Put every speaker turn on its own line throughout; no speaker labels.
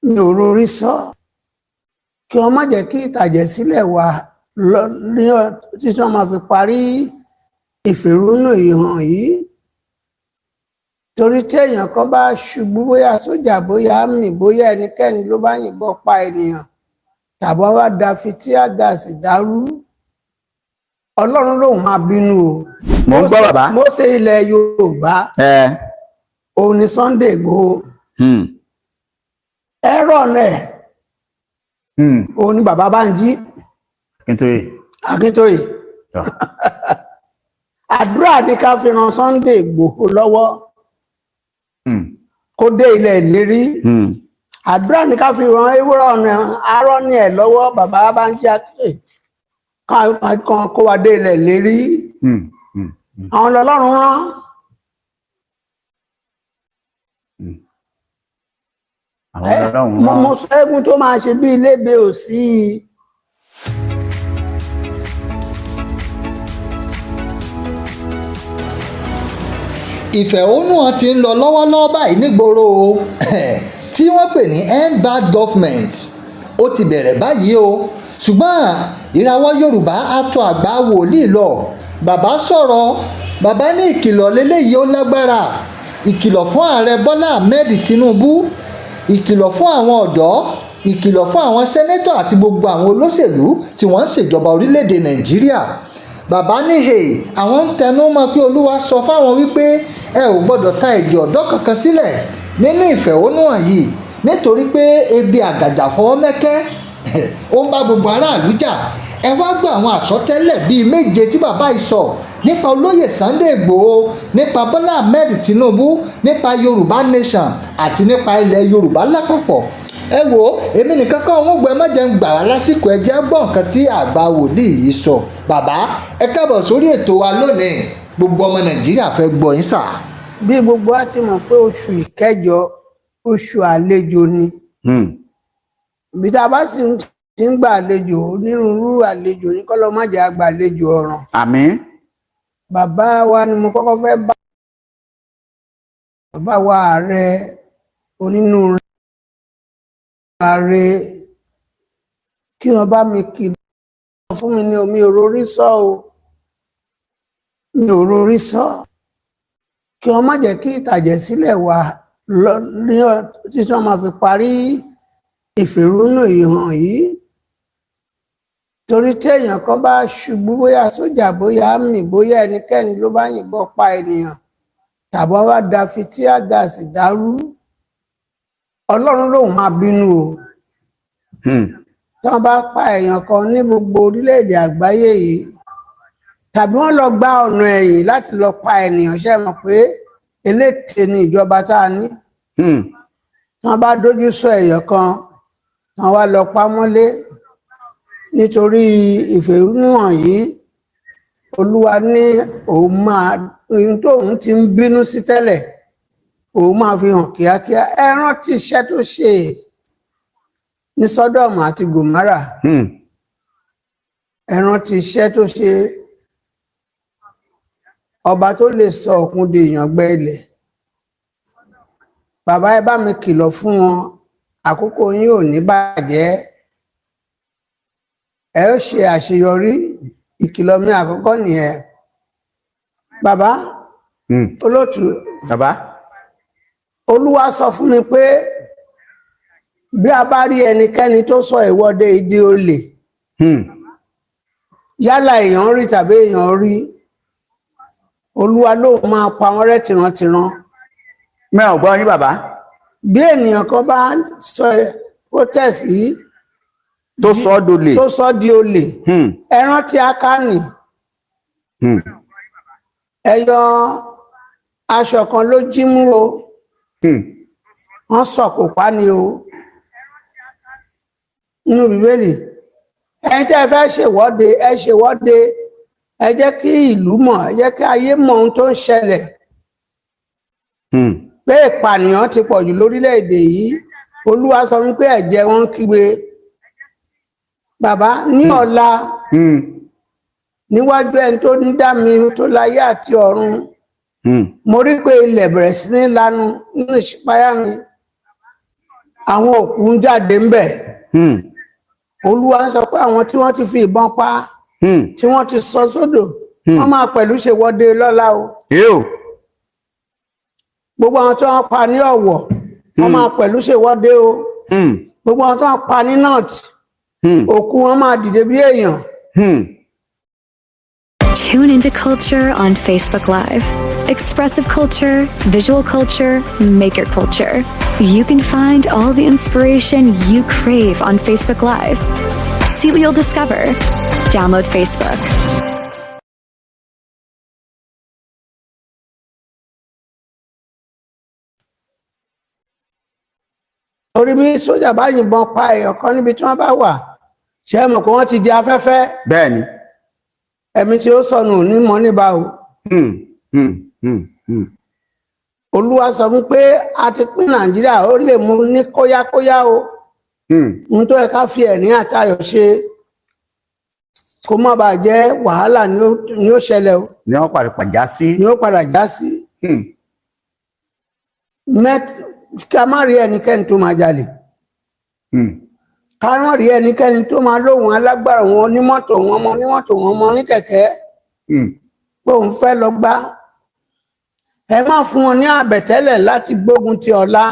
Mi ò rorí sọ. Kí wọ́n má jẹ́ kí ìtàjẹ̀sílẹ̀ wà ní títí wọ́n máa fi parí ìfẹ̀hónú ìhàn yìí, torí tí èèyàn kan bá ṣubú, bóyá sójà, bóyá army, bóyá ẹnikẹ́ni ló bá yìnbọn pa ènìyàn tàbí wọ́n bá da fi tear gas dàrú, Ọlọ́run lòun máa bínú o.
Mò ń gbọ́, bàbá.
Mósè ilẹ̀ Yorùbá òun ni Sunday Igboho. Ẹ̀rọ náà òun ni bàbá Bánjí
Akíntóyè.
Akíntóyè.
Tọ́.
Àdúrà ní ká fi ran Sunday Igboho lọ́wọ́ kó dé ilẹ̀ ìlérí. Àdúrà ní ká fi ran ewúrẹ́ ọ̀nà arọ́ ní ẹ̀ lọ́wọ́, bàbá Bánjí Akíntóyè, kan kó wa dé ilẹ̀ ìlérí. Àwọn lọ́lọ́run rán.
Àwọn Ọlọ́run
Mo
rán.
Mo sọ eégún tó máa ṣe bí ilébe ò sí i.
Ìfẹ̀hónúhàn tí ń lọ lọ́wọ́lọ́wọ́ báyìí nígboro o, tí wọ́n pè ní End Bad Government. Ó ti bẹ̀rẹ̀ báyìí o, ṣùgbọ́n ìràwọ̀ Yorùbá á tọ àgbà wòlíì lọ. Bàbá sọ̀rọ̀, bàbá ní ìkìlọ̀ lélẹ́yìí, ó lágbára. Ìkìlọ̀ fún Ààrẹ Bọ́lá Ahmed Tinubu, ìkìlọ̀ fún àwọn ọ̀dọ́, ìkìlọ̀ fún àwọn senator àti gbogbo àwọn olóṣèlú tí wọ́n ń ṣèjọba orílẹ̀-èdè Nàìjíríà. Bàbá ní hè àwọn ń tẹnu mọ́ pé Olúwa sọ fáwọn wípé ẹ ò gbọ́dọ̀ ta ẹ̀jẹ̀ ọ̀dọ́ kankan sílẹ̀ nínú ìfẹ̀hónúhàn yìí, nítorí pé ebi àgàjà fọwọ́ mẹ́kẹ́, ó ń bá gbogbo aráàlú jà. Ẹ wá gbọ́ àwọn àsọtẹ́lẹ̀ bíi 7 tí bàbá yìí sọ nípa olóyè Sunday Igboho, nípa Bọ́lá Ahmed Tinubu, nípa Yorùbá Nation àti nípa ilẹ̀ Yorùbá lápapọ̀. Ẹ wo, èmi nìkan kọ́ òun gbọ́, ẹ má jẹ́ ń gbà wá lásìkò. Ẹ jẹ́ gbọ́ nǹkan tí àgbà wòlíì yìí sọ. Bàbá, ẹ káàbọ̀ sórí ètò wa lónìí. Gbogbo ọmọ Nàìjíríà fẹ́ gbọ́ yín sà.
Bí gbogbo wa ti mọ̀ pé oṣù ìkẹjọ, oṣù àlejò ni. Bí tá a bá sì ti ń gbà àlejò, onírúurú àlejò ní kọ́lọ́ má jẹ́ àgbà àlejò ọ̀ràn.
Àmín.
Bàbá wa ni mo kọ́kọ́ fẹ́ bá, bàbá wa ààrẹ onínúure ààrẹ, kí wọ́n bá mi kìlọ̀ fún mi ní omi òrórí sọ o, mi ò rorí sọ. Kí wọ́n má jẹ́ kí ìtàjẹ̀sílẹ̀ wà ní títí wọ́n máa fi parí ìfẹ̀hónú ìhàn yìí, torí tí èèyàn kan bá ṣubú, bóyá sójà, bóyá army, bóyá ẹnikẹ́ni ló bá yìnbọn pa ènìyàn tàbí wọ́n bá da fi tear gas dàrú, Ọlọ́run lòun máa bínú o. Tí wọ́n bá pa èèyàn kan ní gbogbo orílẹ̀-èdè àgbáyé yìí tàbí wọ́n lọ gba ọ̀nà ẹ̀yìn láti lọ pa ènìyàn, ṣe mọ̀ pé eléte ni ìjọba tá a ní? Tí wọ́n bá dójú sọ èèyàn kan, wọ́n wá lọ pa mọ́lé nítorí ìfẹ̀hónúhàn yìí, Olúwa ní òun máa ohun tóun ti ń bínú sí tẹ́lẹ̀, òun máa fi hàn kíákíá. Ẹ rántí iṣẹ́ tó ṣe ní Sọ́dọ̀mù àti Gòmárà. Ẹ rántí iṣẹ́ tó ṣe. Ọba tó lè sọ òkun di ìyàngbẹ ilẹ̀. Bàbá, ẹ bá mi kìlọ̀ fún wọn. Àkókò yín ò ní bàjẹ́, ẹ ó ṣe àṣeyọrí. Ìkìlọ̀ mi àkọ́kọ́ nìyẹn, bàbá. Olóòtú.
Bàbá.
Olúwa sọ fún mi pé bí a bá rí ẹnikẹ́ni tó sọ ìwọ́de ìdí olè, yálà èèyàn rí tàbí èèyàn rí, Olúwa lóun máa pa wọ́n rẹ́ tìrantìran.
Mi ò gbọ́ yín, bàbá.
Bí ènìyàn kan bá sọ protest yìí
tó sọ ọ́ dolè,
tó sọ di olè, ẹ rántí Ákánì. Ẹyọ aṣọ kan ló jí mú o. Wọ́n sọ̀kò pa ni o nínú Bíbélì. Ẹ̀yin tẹ́ ẹ fẹ́ ṣèwọ́de, ẹ ṣèwọ́de, ẹ jẹ́ kí ìlú mọ̀, ẹ jẹ́ kí ayé mọ̀ ohun tó ń ṣẹlẹ̀ pé ìpànìyàn ti pọ̀ jù lórílẹ̀‐èdè yìí. Olúwa sọ wípé ẹ̀jẹ̀ wọn ń kígbe. Bàbá, ní ọ̀la, níwájú ẹni tó ń dá mi, tó láyé àti ọ̀run, mo rí pé ilẹ̀ bẹ̀rẹ̀ sí ní lanu nínú ìṣípayá mi. Àwọn òkú ń jáde ńbẹ̀. Olúwa ń sọ pé àwọn tí wọ́n ti fi ìbọn pa, tí wọ́n ti sọ sódò, wọ́n máa pẹ̀lú ṣèwọ́de lọ́la o.
Yóò.
Gbogbo àwọn tí wọ́n pa ní Ọ̀wọ̀, wọ́n máa pẹ̀lú ṣèwọ́de o. Gbogbo àwọn tí wọ́n pa ní North, òkú wọn máa dìde bí èèyàn.
Tune into culture on Facebook Live. Expressive culture, visual culture, maker culture. You can find all the inspiration you crave on Facebook Live. See what you'll discover. Download Facebook.
Torí bí sójà bá yìnbọn pa èèyàn kan níbi tí wọ́n bá wà, ṣé ẹ mọ̀ pé wọ́n ti di afẹ́fẹ́?
Bẹ́ẹ̀ni.
Ẹ̀mí tí ó sọnù ní mọ́ níbà o. Olúwa sọ fún pé a ti pín Nàìjíríà, ó lè mú ní kóyákóyá o. Ohun tó yẹ ká fi ẹ̀rín àtayọ̀ ṣe, kó má bàa jẹ́ wàhálà ni ó ṣẹlẹ̀ o.
Ni wọ́n padà pàjá sí.
Ni ó padà já sí. Met ká má rí ẹnikẹ́ni tó máa jalè, ká má rí ẹnikẹ́ni tó máa lóhùn alágbára wọn, onímọ́tò wọn, ọmọ onímọ́tò wọn, ọmọ oníkẹ̀kẹ́, pé òun fẹ́ lọ gbá. Ẹ má fún wọn ní àbẹ̀tẹ́lẹ̀ láti gbógun ti ọ̀la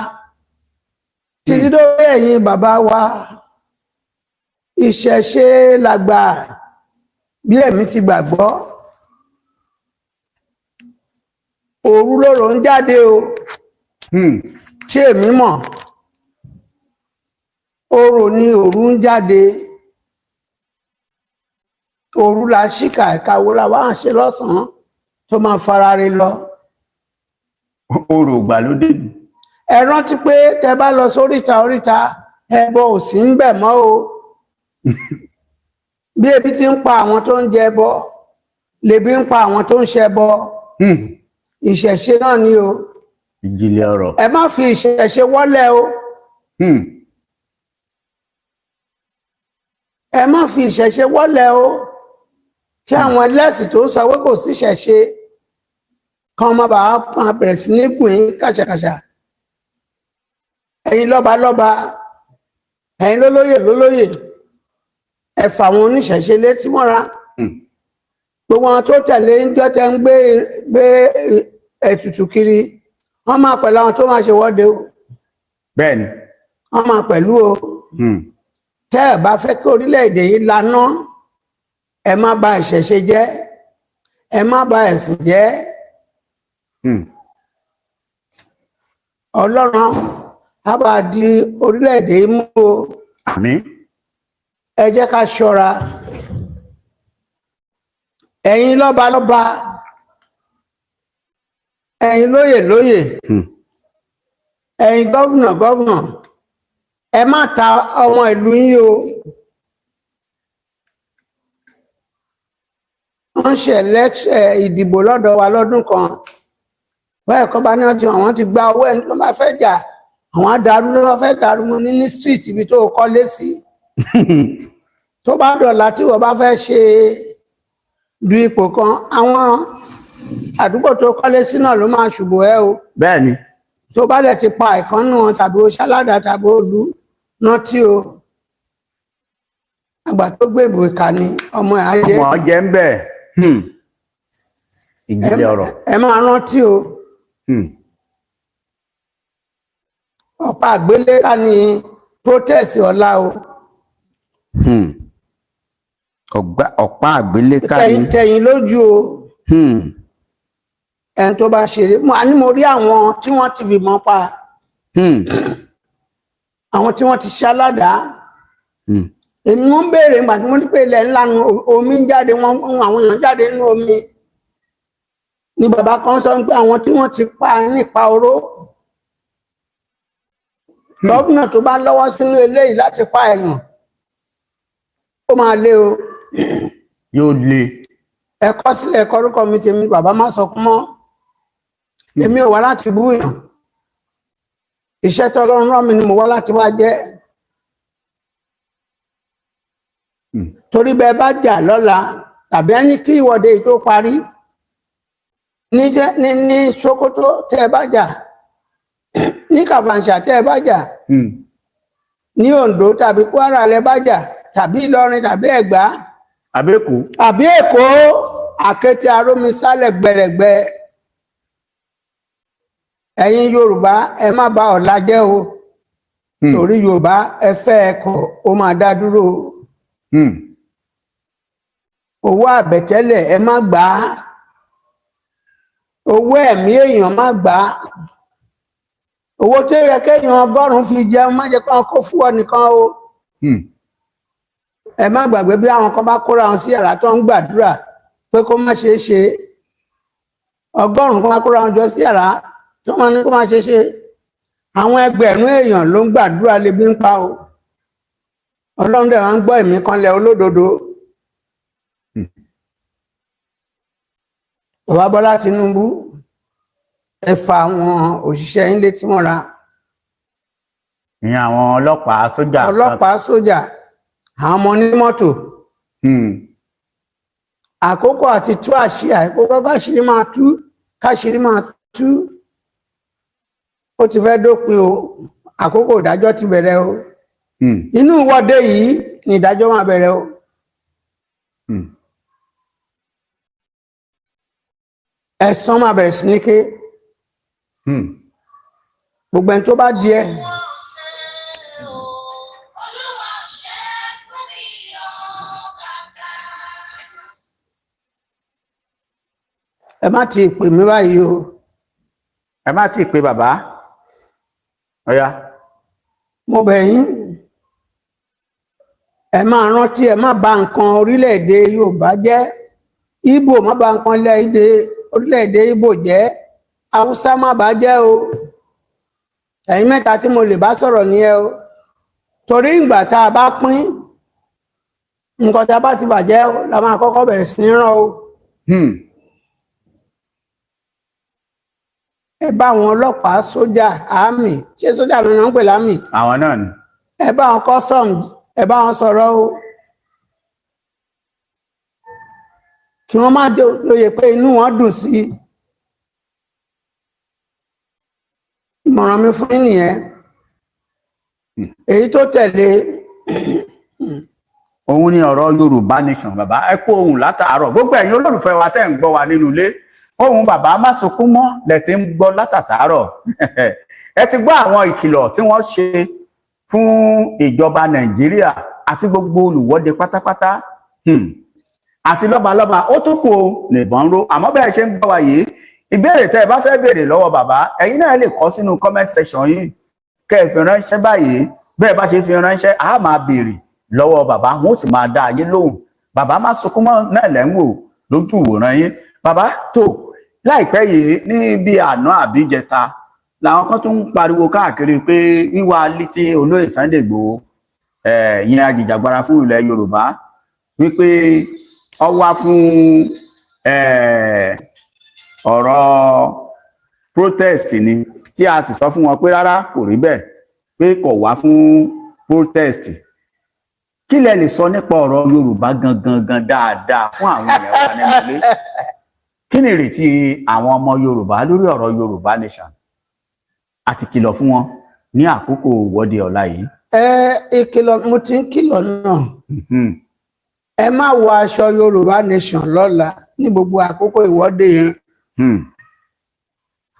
títí dórí ẹ̀yin bàbá wa. Ìṣẹ̀ṣe làgbà bí ẹ̀mí ti gbàgbọ́. Òru lóró ń jáde o. Tí èmi mọ̀, orò ni òru ń jáde. Òru la ṣìkà, ẹ̀ka wo la wá ń ṣe lọ́sàn-án tó máa fara re lọ?
Orò ìgbàlódé.
Ẹ rántí pé tẹ bá lọ sóríta oríta, ẹbọ ò sí ń bẹ̀ mọ́ o. Bí ebi ti ń pa àwọn tó ń jẹ ẹbọ, lèbi ń pa àwọn tó ń ṣẹbọ. Ìṣẹ̀ṣe náà ni o.
Ìjìnlẹ̀ ọ̀rọ̀.
Ẹ má fi ìṣẹ̀ṣe wọ́lẹ̀ o. Ẹ má fi ìṣẹ̀ṣe wọ́lẹ̀ o. Kí àwọn ẹlẹ́sìn tó ń sọ pé kò sí ìṣẹ̀ṣe kan má bàa máa bẹ̀rẹ̀ sí ní gùn yín kàṣàkàṣà. Ẹ̀yin lọ́balọ́ba, ẹ̀yin lólóyè lólóyè, ẹ fà àwọn oníṣẹ̀ṣe létí mọ́ra. Gbogbo àwọn tó tẹ̀lé ń jọ́ tẹ́ ń gbé ètùtù kiri, wọ́n máa pẹ̀lú àwọn tó máa ṣe wọ́de o.
Bẹ́ẹ̀ni.
Wọ́n máa pẹ̀lú o. Tẹ́ ẹ bá fẹ́ kí orílẹ̀-èdè yìí laná, ẹ má bà ìṣẹ̀ṣe jẹ́, ẹ má bà ẹ̀sìn jẹ́. Ọlọ́run á bá di orílẹ̀-èdè yìí mú o.
Àmín.
Ẹ jẹ́ ká ṣọ́ra. Ẹ̀yin lọ́balọ́ba, ẹ̀yin lóyè lóyè, ẹ̀yin governor governor, ẹ má ta ọmọ ìlú yín o. Wọ́n ṣe election, ìdìbò lọ́dọ̀ wa lọ́dún kan báyìí kọ́ bá ní wọ́n ti àwọn ti gba owó. Ẹni tó bá fẹ́ jà, àwọn adarú ló bá fẹ́ dàrú mọ́ ní street ibi tó kọ́lé sí. Tó bá dọ̀la tí wọ́n bá fẹ́ ṣe du ipò kan, àwọn àdúgbò tó kọ́lé sí náà ló máa ṣùbò ẹ́ o.
Bẹ́ẹ̀ni.
Tó bá dẹ̀ ti pa ìkànnù wọn tàbí o ṣáládà tàbí olú rántí o, àgbà tó gbé ìbò ìkà ni ọmọ ẹ̀ á jẹ́.
Ọmọ jẹ́ ń bẹ̀. Ìjìnlẹ̀ ọ̀rọ̀.
Ẹ máa rántí o. Ọ̀pá àgbéléra ni protest ọ̀la o.
Ọ̀pá àgbéléká ni.
Tẹ̀yìn tẹ̀yìn lójú o. Ẹni tó bá ṣeré mo àní mo rí àwọn tí wọ́n ti fìbọn pa, àwọn tí wọ́n ti ṣaládàá. Èmi wọ́n ń béèrè nígbà tí wọ́n ní pé ilẹ̀ ńlá nu omi ń jáde, wọ́n àwọn èèyàn jáde nínú omi ni. Bàbá kan sọ pé àwọn tí wọ́n ti pa nípa oró, governor tó bá lọ́wọ́ sínú eléyìí láti pa èèyàn, ó máa lé o.
Yóò le.
Ẹ kọ sílẹ̀, ẹ kọ orúkọ mi tèmi. Bàbá má sọkún mọ́. Èmi ò wá láti bú yàn. Iṣẹ́ tí Ọlọ́run rán mi ni mo wá láti wá jẹ́. Torí bẹ́ẹ̀ bá jà lọ́la tàbí ẹni kí ìwọ́de yìí tó parí ní ní Sokoto tẹ́ ẹ bá jà, ní Kàfàǹṣà tẹ́ ẹ bá jà, Ní Oǹdó tàbí Kwara lẹ bá jà, tàbí Ìlọrin tàbí Ẹ̀gbá
Àbẹ́kù.
Àbí Èkó, àkété arómisálẹ̀ gbẹrẹgbẹ. Ẹ̀yin Yorùbá, ẹ má bà ọ̀la jẹ́ o. Torí Yorùbá, ẹ fẹ́ ẹ kọ̀, ó máa dá dúró o. Owó àbẹ̀tẹ́lẹ̀, ẹ má gbà á. Owó ẹ̀mí èèyàn, má gbà á. Owó tó yẹ kéèyàn 100 fi jẹun, má jẹ́ kó kó fún ọ nìkan o. Ẹ má gbàgbé bí àwọn kan bá kóra wọn sí yàrá tó ń gbàdúrà pé kó má ṣeé ṣe. 100 kan bá kóra wọn jọ sí yàrá tó máa ní kó má ṣeé ṣe, àwọn ẹgbẹ̀rún èèyàn ló ń gbàdúrà lébi ń pa o. Ọlọ́run dẹ̀ máa ń gbọ́ ẹ̀mí kan lẹ̀ olódodo. Bàbá Bọ́lá Tinubu, ẹ fa àwọn òṣìṣẹ́ yín létí mọ́ra.
Ìyẹn àwọn ọlọ́pàá, sójà.
Ọlọ́pàá, sójà, àwọn ọmọ onímọ́tò. Àkókò àti tú àṣírí, àkókò káṣírí máa tú, káṣírí máa tú, ó ti fẹ́ dópin o. Àkókò ìdájọ́ ti bẹ̀rẹ̀ o. Inú ìwọ́de yìí ni ìdájọ́ máa bẹ̀rẹ̀ o. Ẹ̀san máa bẹ̀rẹ̀ sí ní ké. Gbogbo ẹni tó bá di ẹ
Olúwa ṣe fún mi o bàbá.
Ẹ má ti pè mí báyìí o.
Ẹ má tí ì pé bàbá, ọ̀ya.
Mo bẹ̀ yín, ẹ máa rántí, ẹ má bà nǹkan orílẹ̀-èdè Yorùbá jẹ́. Ìgbò, má bà nǹkan orílẹ̀-èdè Ìgbò jẹ́. Haúsá, má bà á jẹ́ o. Ẹ̀yin mẹ́ta tí mo lè bá sọ̀rọ̀ nìyẹn o, torí ìgbà tá a bá pín nǹkan tá a bá ti bàjẹ́ la máa kọ́kọ́ bẹ̀rẹ̀ sí ní rán o. Ẹ bá àwọn ọlọ́pàá, sójà, àmì, ṣé sójà ló ń pè lámì?
Àwọn náà ni.
Ẹ bá àwọn custom, ẹ bá wọn sọ̀rọ̀ o, kí wọ́n má lóye pé inú wọn dùn sí i. Ìmọ̀ràn mi fún yín nìyẹn. Èyí tó tẹ̀lé,
Òun ni ọ̀rọ̀ Yorùbá Nation. Bàbá, ẹ kó ohùn látàárọ̀. Gbogbo ẹ̀yin olólùfẹ́ wa tẹ́ ń gbọ́ wa nínú ilé, ohùn bàbá má sunkún mọ́ lẹ ti ń gbọ́ látàtàárọ̀. Ẹ ti gbọ́ àwọn ìkìlọ̀ tí wọ́n ṣe fún ìjọba Nàìjíríà àti gbogbo olùwọ́de pátápátá, àti lọ́balọ́ba. Ó tún kò nìbọn ń ró. Àmọ́ bẹ́ẹ̀ ṣe ń gbọ́ wa yìí, ìbéèrè tẹ́ ẹ bá fẹ́ béèrè lọ́wọ́ bàbá, ẹ̀yin náà lè kọ sínú comment section yìí, kẹ́ ẹ fi ránṣẹ́ báyìí. Bẹ́ẹ̀ bá ṣe fi ránṣẹ́, a máa béèrè lọ́wọ́ bàbá, wọn ó sì máa dá yín lóhùn. Bàbá má sunkún mọ́ náà lẹ́ ń wò lójú ìwòran yín. Bàbá, tó láìpẹ́ yìí, ní bí àná àbíjẹta, làwọn kan tún ń pariwo káàkiri pé wíwá létí olóyè Sunday Igboho, ìyẹn ajìjàgbara fún ilẹ̀ Yorùbá, wípé ó wá fún ọ̀rọ̀ protest ni, tí a sì sọ fún wọn pé rárá, kò rí bẹ́ẹ̀, pé kò wá fún protest. Kí lẹ lè sọ nípa ọ̀rọ̀ Yorùbá gangan gan dáadáa fún àwọn èèyàn wa nínú ilé? Kí ni ìrètí àwọn ọmọ Yorùbá lórí ọ̀rọ̀ Yorùbá Nation àti kìlọ̀ fún wọn ní àkókò ìwọ́de ọ̀la yìí?
Ẹ ìkìlọ̀, mo ti ń kìlọ̀ náà. Ẹ má wọ aṣọ Yorùbá Nation lọ́la ní gbogbo àkókò ìwọ́de yẹn.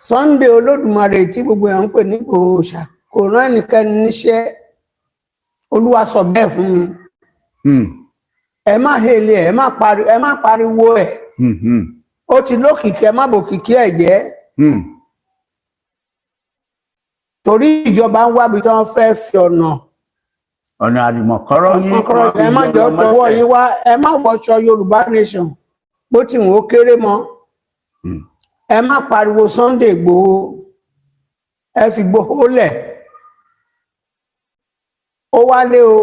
Sunday Olódùmarè tí gbogbo èèyàn ń pè ní Ìgbòho Òòṣà kò rán ẹnikẹ́ni níṣẹ́. Olúwa sọ bẹ́ẹ̀ fún mi. Ẹ má hele ẹ, ẹ má pariwo ẹ. Ó ti lókìkí, ẹ má bòkìkí ẹ jẹ́. Torí ìjọba ń wábi tí wọ́n fẹ́ fi ọ̀nà
Ọ̀nà àlùmọ̀kọ́rọ́ yín.
Kọ́kọ́rọ́, ẹ má jọ tọwọ́ yín wá. Ẹ má wọṣọ Yorùbá Nation bó ti wù ó kéré mọ́. Ẹ má pariwo Sunday Igboho. Ẹ fi Igboho lẹ̀, ó wálé o.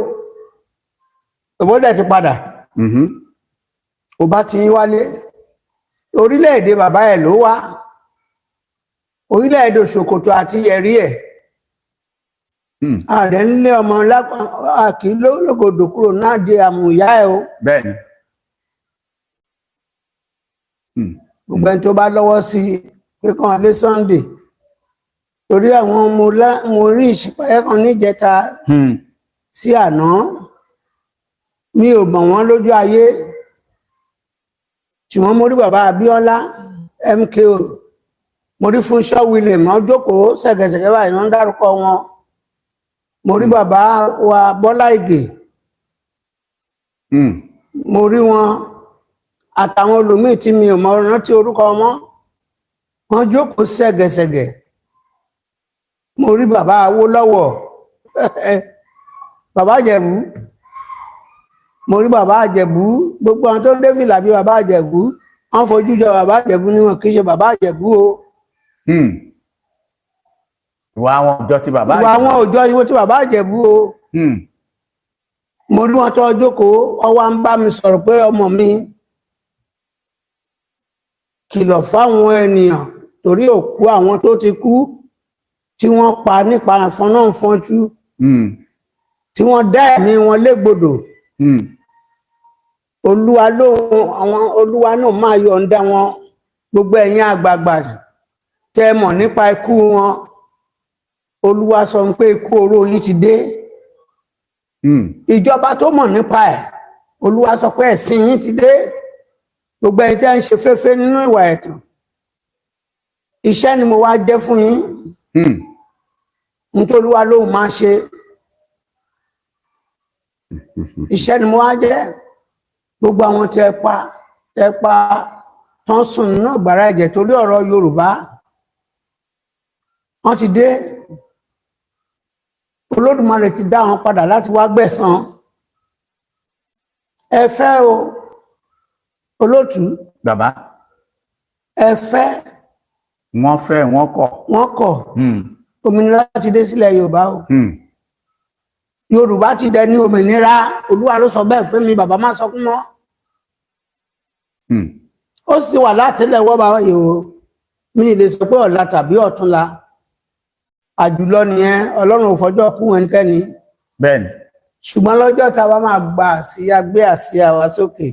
Ìwọ́dẹ̀ ti padà. Ó bá ti yín wálé, orílẹ̀-èdè bàbá ẹ̀ ló wá, orílẹ̀-èdè Ṣòkòtò àti yẹ̀rí ẹ̀. Ààrẹ ń lé ọmọ àkì lógòdò kúrò náà di àmùyá ẹ̀ o.
Bẹ́ẹ̀ni.
Gbogbo ẹni tó bá lọ́wọ́ sí i pé kàn lé Sunday, torí àwọn mo rí ìṣípayá kan níjẹta. Sí àná, mi ò mọ̀ wọ́n lójú ayé, ṣùgbọ́n mo rí bàbá Abíọ́lá MKO, mo rí Fúnṣọ́ William, wọ́n jókòó ṣẹ̀gẹ̀ṣẹ̀gẹ̀ báyìí, wọ́n ń dárúkọ wọn. Mo rí bàbá wa Bọ́lá Ìgè. Mo rí wọn àtàwọn olùmíì tí mi ò mọ rántí orúkọ wọn, wọ́n jókòó ṣẹ̀gẹ̀ṣẹ̀gẹ̀. Mo rí bàbá Awólọ́wọ̀, bàbá Ìjẹ̀bú. Mo rí bàbá Ìjẹ̀bú, gbogbo àwọn tó ń dé fìlà bí bàbá Ìjẹ̀bú, wọ́n fojú jọ bàbá Ìjẹ̀bú ni, wọn kì í ṣe bàbá Ìjẹ̀bú o.
Ìwà àwọn ọjọ́ ti bàbá
Ìwà àwọn òjò ìwé tí bàbá Ìjẹ̀bú o. Mo rí wọn tó jókòó, ọwọ́ ń bá mi sọ̀rọ̀ pé, "Ọmọ mi, kìlọ̀ fáwọn ènìyàn torí òkú àwọn tó ti kú tí wọ́n pa nípa àfọnáfọ́njú, tí wọ́n dá ẹ̀mí wọn légbodò. Olúwa lóhun àwọn Olúwa náà máa yọ̀ǹda wọn. Gbogbo ẹ̀yin àgbààgbà tẹ́ mọ̀ nípa ikú wọn, Olúwa sọ pé ikú oró yín ti dé. Ìjọba tó mọ̀ nípa ẹ̀, Olúwa sọ pé ẹ̀sìn yín ti dé. Gbogbo ẹ̀yin tẹ́ ń ṣe féfé nínú ìwà ẹ̀tàn, iṣẹ́ ni mo wá jẹ́ fún yín. Nítorí Olúwa lóhun máa ṣe, iṣẹ́ ni mo wá jẹ́. Gbogbo àwọn tẹ́ pa tán sùn nínú ọ̀gbàrá ẹ̀jẹ̀ torí ọ̀rọ̀ Yorùbá, wọ́n ti dé. Olódùmarè ti dá wọn padà láti wá gbẹ̀san. Ẹ fẹ́ o, olótùú."
Bàbá.
Ẹ fẹ́.
Wọ́n fẹ́, wọ́n kọ̀.
Wọ́n kọ̀. Òmìnira ti dé sílẹ̀ Yorùbá o. Yorùbá ti dẹni òmìnira. Olúwa ló sọ bẹ́ẹ̀ fún mi, bàbá má sọkún mọ́. Ó sì wà látẹ́lẹwọ́ bàbá yìí o. Mi ì lè sọ pé ọ̀la tàbí ọ̀túnla, àjùlọ nìyẹn, Ọlọ́run ò fọjọ́ kú ẹnikẹ́ni. Ṣùgbọ́n lọ́jọ́ tá a bá máa gba àsíá, gbé àsíá wa sókè,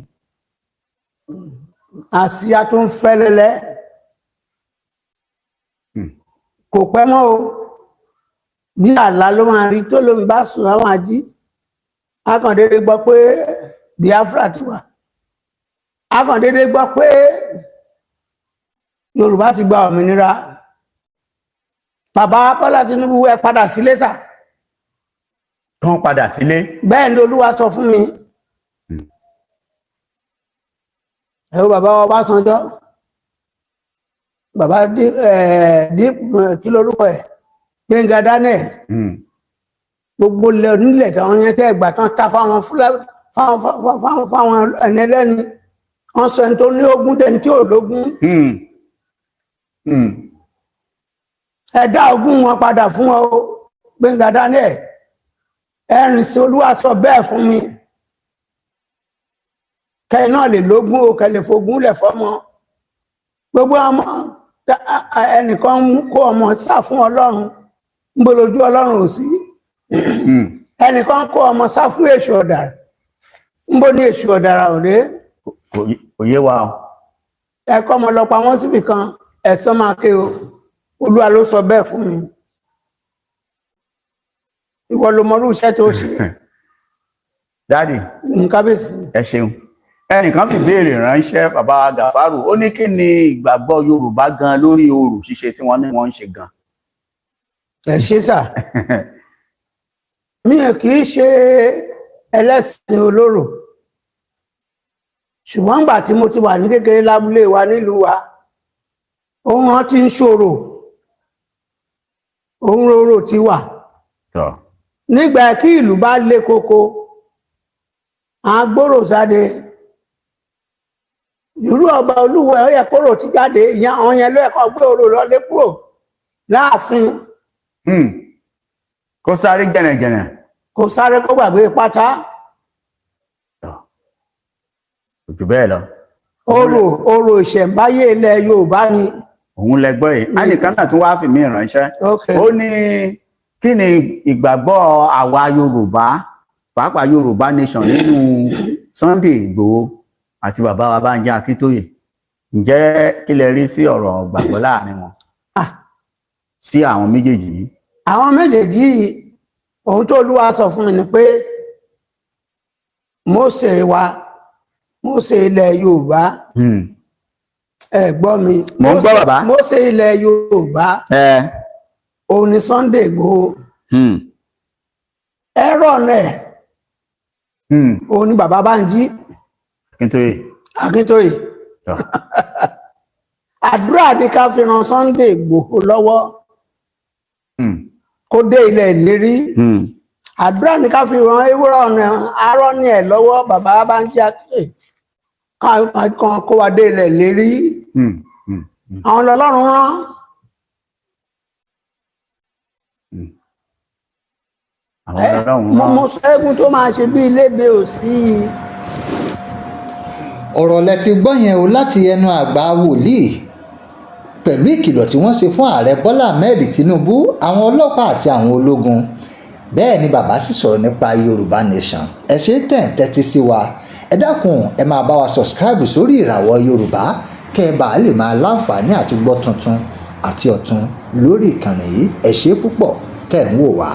àsíá tó ń fẹ́lẹ́lẹ́, kò pẹ́ mọ́ o. Bí àlá ló máa rí tó lómi bá sùn, àwọn ají a kàn déédéé gbọ́ pé Biafra ti wà, a kàn déédéé gbọ́ pé Yorùbá ti gba òmìnira. Bàbá Bọ́lá Tinubu, ẹ padà sílé sà."
Kán padà sílé.
Bẹ́ẹ̀ ni Olúwa sọ fún mi. Ẹ wo bàbá Ọbásanjọ́, bàbá dí ẹ dí, kí lorúkọ ẹ, Gbẹ́ngà Daniel, gbogbo ilẹ̀ onílẹ̀ táwọn yẹn tẹ́ gbà tán ta fáwọn Fúlàní, fáwọn ẹni ẹlẹ́ni, wọ́n sọ ẹni tó ní ogún dẹni tí ò lógún. Ẹ dá ogún wọn padà fún wọn o. Gbẹ́ngà Daniel, ẹrìn sí, Olúwa sọ bẹ́ẹ̀ fún mi. Kẹ́yìn náà lè lógún o, kẹ́ lè fogún lẹ̀ fọ́mọ. Gbogbo ọmọ ẹnìkan ń kó ọmọ sá fún Ọlọ́run, ń bolójú Ọlọ́run ò sí. Ẹnìkan kó ọmọ sá fún èṣù ọ̀dàrà, ń bó ní èṣù ọ̀dàrà òde.
Kò yé wa o.
Ẹ kọ́ ọmọ lọ pa wọ́n síbì kan, ẹ̀san máa ké o. Olúwa ló sọ bẹ́ẹ̀ fún mi. Ìwọ ló mọrú iṣẹ́ tó ṣe.
Daddy.
Nǹkan bẹ́sì.
Ẹ ṣeun. Ẹnìkan fi béèrè ránṣẹ́, bàbá Gàfárù, ó ní kí ni ìgbàgbọ́ Yorùbá gan lórí orò ṣíṣe tí wọ́n ní wọ́n ń ṣe gan?
Ẹ ṣe sà. Mi ò kì í ṣe ẹlẹ́sìn olóró, ṣùgbọ́n ìgbà tí mo ti wà ní kékeré lábúlé wa nílùú wa, ohun wọn ti ń ṣòro, ohun rorò ti wà. Nígbà kí ìlú bá lé koko, à ń gbòòrò sáde. Irú ọba olúwo ẹ, ó yẹ kóró ti jáde. Ìyẹn àwọn yẹn ló yẹ kó gbé orò lọlé kúrò láàfin.
Kó sáré gẹ̀nẹ̀gẹ̀nẹ̀.
Kò sáré, kó gbàgbé pátá.
Kò jù bẹ́ẹ̀ lọ.
Orò, orò ìṣẹ̀ǹbáyé ilẹ̀ Yorùbá ni.
Òun lẹ gbọ́ yìí. Ẹnìkan náà tún wáá fi mí ránṣẹ́. Ó ní kí ni ìgbàgbọ́ àwa Yorùbá, pàápàá Yorùbá nation, nínú Sunday Ìgbòho àti bàbá wa Bánjí Akíntóyè? Ǹjẹ́ kí lẹ rí sí ọ̀rọ̀ gbàgbọ́ láàrin wọn
Ah.
sí àwọn méjèèjì yìí?
Àwọn méjèèjì yìí, Ohun tó Olúwa sọ fún mi ni pé Mósè wa, Mósè ilẹ̀ Yorùbá, ẹ gbọ́ mi?
Mò ń gbọ́, bàbá.
Mósè ilẹ̀ Yorùbá, òun ni Sunday Igboho. Aaron ẹ̀, òun ni bàbá Bánjí
Akíntóyè.
Akíntóyè.
Tọ́.
Àdúrà ní ká fi ran Sunday Igboho lọ́wọ́ kó dé ilẹ̀ ìlérí. Àdúrà ní ká fi ran ewúrẹ́ ọ̀nà Áárónì ẹ̀ lọ́wọ́, bàbá Bánjí Akíntóyè, kan kó wa dé ilẹ̀ ìlérí. Àwọn lọ́lọ́run rán.
Àwọn Ọlọ́run
Mo
rán.
mo sọ eégún tó máa ṣe bí ilébe ò sí i.
Ọ̀rọ̀ lẹ ti gbọ́ yẹn o láti ẹnu àgbà wòlíì, pẹ̀lú ìkìlọ̀ tí wọ́n ṣe fún Ààrẹ Bọ́lá Ahmed Tinubu, àwọn ọlọ́pàá àti àwọn ológun. Bẹ́ẹ̀ ni bàbá sì sọ̀rọ̀ nípa Yorùbá Nation. Ẹ ṣe tẹ̀ ń tẹ́tí sí wa. Ẹ dákun, ẹ máa bá wa subscribe sórí Ìràwọ̀ Yorùbá, kẹ́ ẹ bàa lè máa láǹfààní àti gbọ́ tuntun àti ọ̀tun lórí ìkànnì yìí. Ẹ ṣe púpọ̀ tẹ̀ ń wò wá.